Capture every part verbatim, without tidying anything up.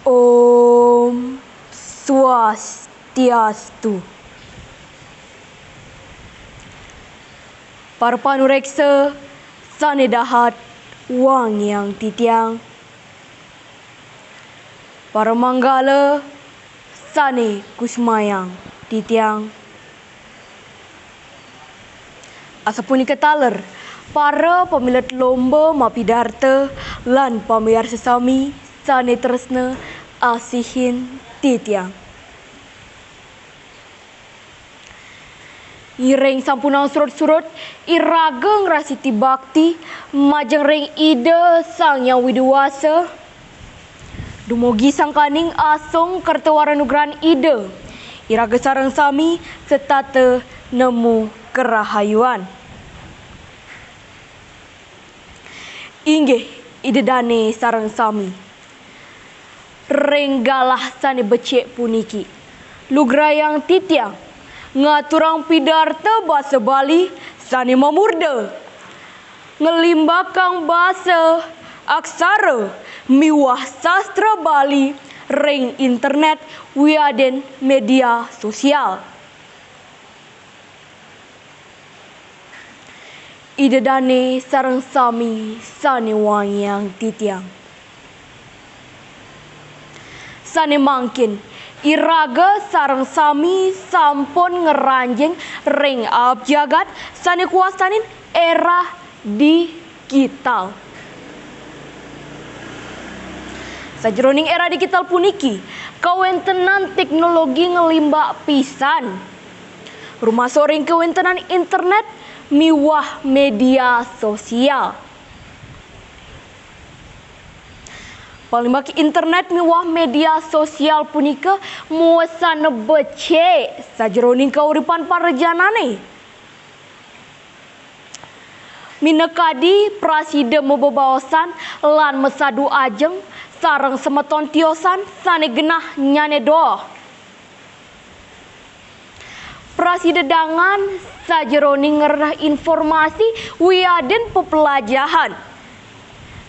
Om Swastiastu. Para panureksa sane dahat wangiang titiang. Para manggala sane kusumayang titiang. Asapunika taler, para pamilet lomba mapidarta lan pamiarsa sami sane tresna asihin titiang. Ngiring sampunang surut-surut, iraga ngrasiti bakti majeng ring Ida Sang Hyang Widi Wasa. Dumugi sangkaning asung kerta wara nugrahan Ida, iraga sareng sami setata nemu karahayuan. Inggih, Ida dane sareng sami. Ring galah sane becik puniki, lugrayang titiang ngaturang pidarta basa Bali sane mamurda, nglimbakang basa, aksara, miwah sastra Bali ring internet wiadin media sosial. Ida dane sareng sami sane wangiang titiang. Sane mangkin, iraga sareng sami sampun ngranjing ring aab jagat sane kawastanin era digital. Sajeroning era digital puniki, kawentenan teknologi nglimbak pisan. Rumasuk ring kawentenan internet miwah media sosial. Panglimbak internet miwah media sosial punika mawasana becik sajeroning kauripan para janane. Minakadi prasida mabebaosan lan masadu ajeng sareng semeton tiosan sane genahnyane doh. Prasida dangan sajeroning ngrereh informasi wiadin pepelajahan.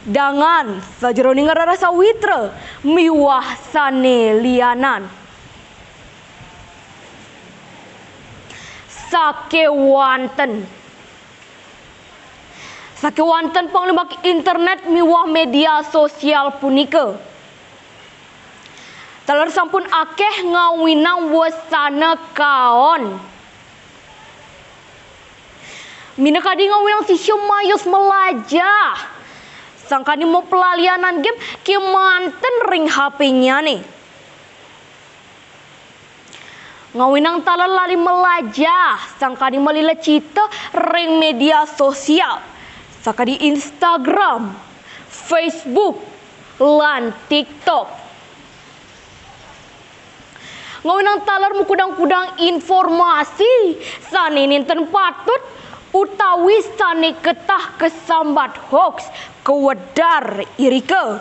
Dangan sajeroning ngrereh sawitra miwah sane lianan. Sakewanten. Sakewanten panglimbak internet miwah media sosial punika. Taler sampun akeh ngawinang wesana kaon. Minakadi ngawinang sisia mayus malajah. Sangkadi mapelalianan game kemanten ring H P-nyane. Ngawinang taler lali malajah, sangkadi malilecita ring media sosial, sakadi Instagram, Facebook, lan TikTok. Ngawinang taler makudang-kudang informasi sane nenten patut utawi sane ketah kasambat hoax kawedar irika.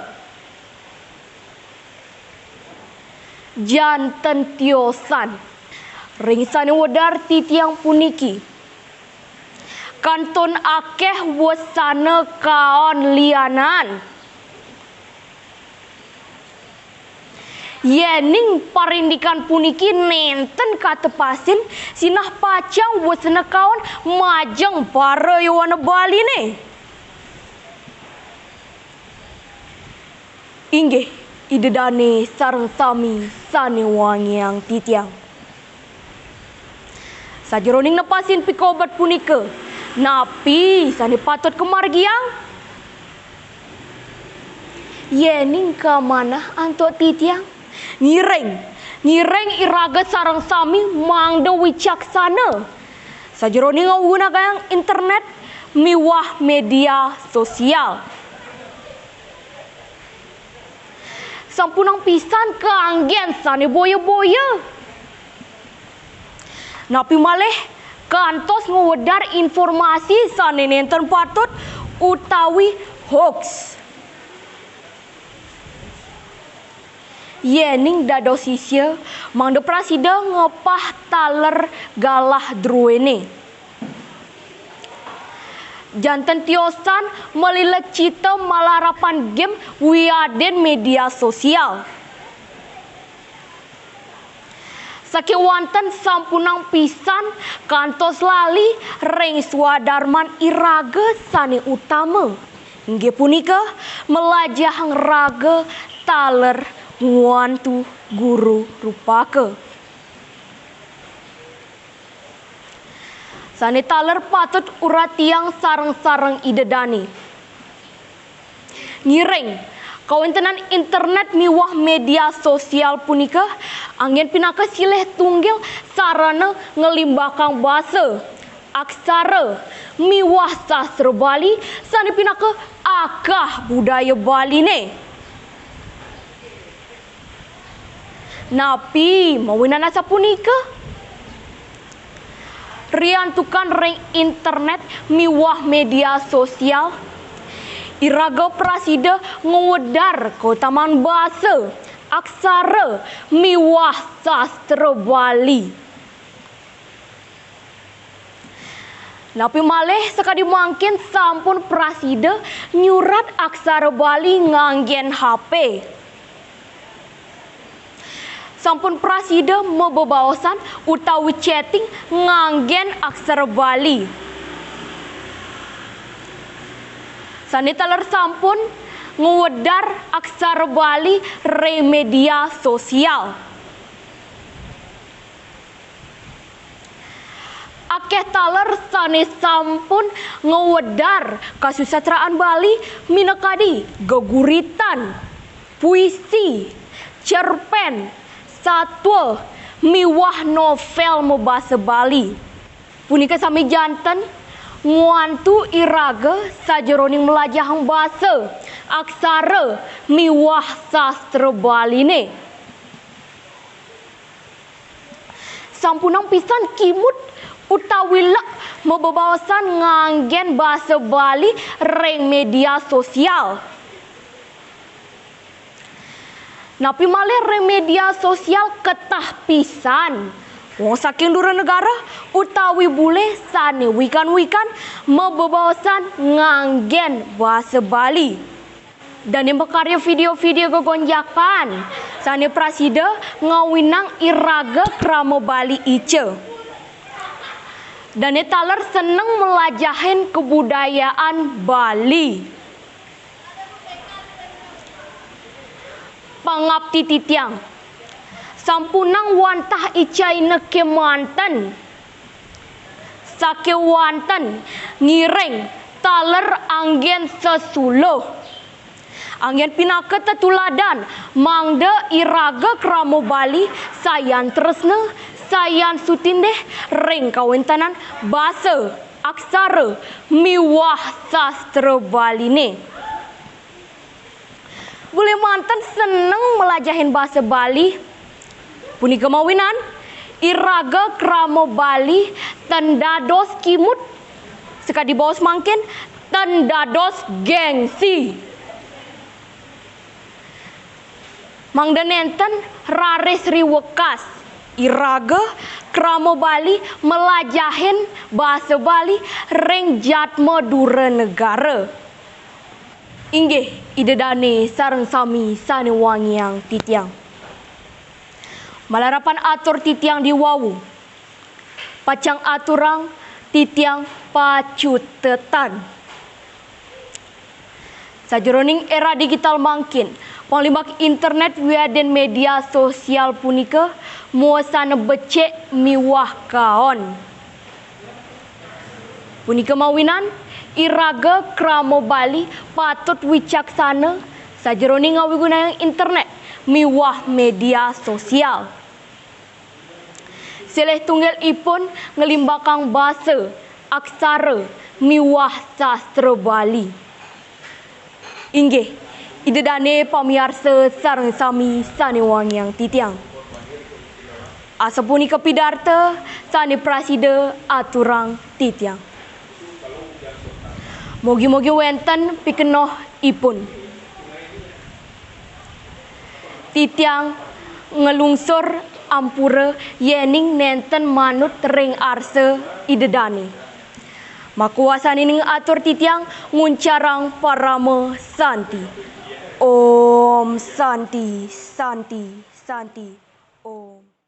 Janten tiosan ring sane wedar titiang puniki, kantun akeh wesana kaon lianan. Yening parindikan puniki nenten katepasin, sinah pacang wesana kaon majeng para yowana Baline. Inggih, Ida dane sareng sami sane wangiang titiang. Sajeroning nepasin pikobet punika, napi sane patut kamargiang? Yening kamanah antuk titiang, ngiring, ngiring iraga sareng sami mangda wicaksana sajeroning nggunakang internet miwah media sosial. Sampunang pisan kaanggen sane boya-boya. Napi malih kantos ngwedar informasi sane nenten patut utawi hoax. Yening dados sisia, mangda prasida ngepah taler galah druene. Janten tiosan malilecita malarapan game wiadin media sosial. Sakéwanten sampunang pisan kantos lali ring swadarman iraga sané utama. Inggih punika malajahang raga taler ngwantu guru rupaka. Sané taler patut uratiang sareng-sareng Ida dané. Ngiring, kawéntenan internet miwah média sosial punika anggén pinaka silih tunggil sarana nglimbakang basa, aksara, miwah sastra Bali sané pinaka akah budaya Baliné. Napi mawinan asapunika? Riantukan ring internet miwah média sosial, iraga prasida ngwedar kautaman basa, aksara, miwah sastra Bali. Napi malih sakadi mangkin sampun prasida nyurat aksara Bali nganggén H P. Sampun prasida mabebaosan utawi chatting nganggén aksara Bali. Sané taler sampun ngwedar aksara Bali ring média sosial. Akéh taler sané sampun ngwedar kasusastraan Bali minakadi geguritan, puisi, cerpén, satwa, miwah novél mabasa Bali. Punika sami janten ngwantu iraga sajeroning mlajahang basa, aksara, miwah sastra Baliné. Sampunang pisan kimud utawi lek mabebaosan nganggén basa Bali ring média sosial. Napi malih ring média sosial ketah pisan wong saking dura negara utawi bulih sané wikan-wikan mabebaosan nganggén basa Bali. Dané makarya vidéo-vidéo gegonjakan sané prasida ngawinang iraga krama Bali ica. Dané taler seneng mlajahin kabudayaan Bali. Pangapti titiang, sampunang wantah icaina kémanten. Sakéwanten ngiring taler anggén sesuluh. Anggén pinaka tetuladan mangda iraga krama Bali sayan tresna, sayan sutindih ring kawéntenan basa, aksara, miwah sastra Baliné. Bulih manten seneng mlajahin basa Bali. Punika mawinan, iraga krama Bali ten dados kimud. Sakadi baos mangkin, ten dados géngsi. Mangda nénten raris riwekas iraga krama Bali mlajahin basa Bali ring jadma dura negara. Inggih, Ida dané sareng sami sané wangiang titiang. Malarapan atur titiang diwawu, pacang aturang titiang pacutetan. Sajeroning éra digital mangkin, panglimbak internet wiadin média sosial punika muasana becik miwah kaon. Punika mawinan, iraga krama Bali patut wicaksana sajeroning ngawigunayang internet miwah média sosial. Silih tunggil ipun nglimbakang basa, aksara, miwah sastra Bali. Inggih, Ida dané pamiarsa sareng sami sané wangiang titiang. Asapunika pidarta sané prasida aturang titiang. Mugi-mugi wénten pikenoh ipun. Titiang nglungsur ampura yéning nénten manut ring arsa Ida dané. Makuasanining atur titiang nguncarang parama santi. Om Santi, Santi, Santi, Om.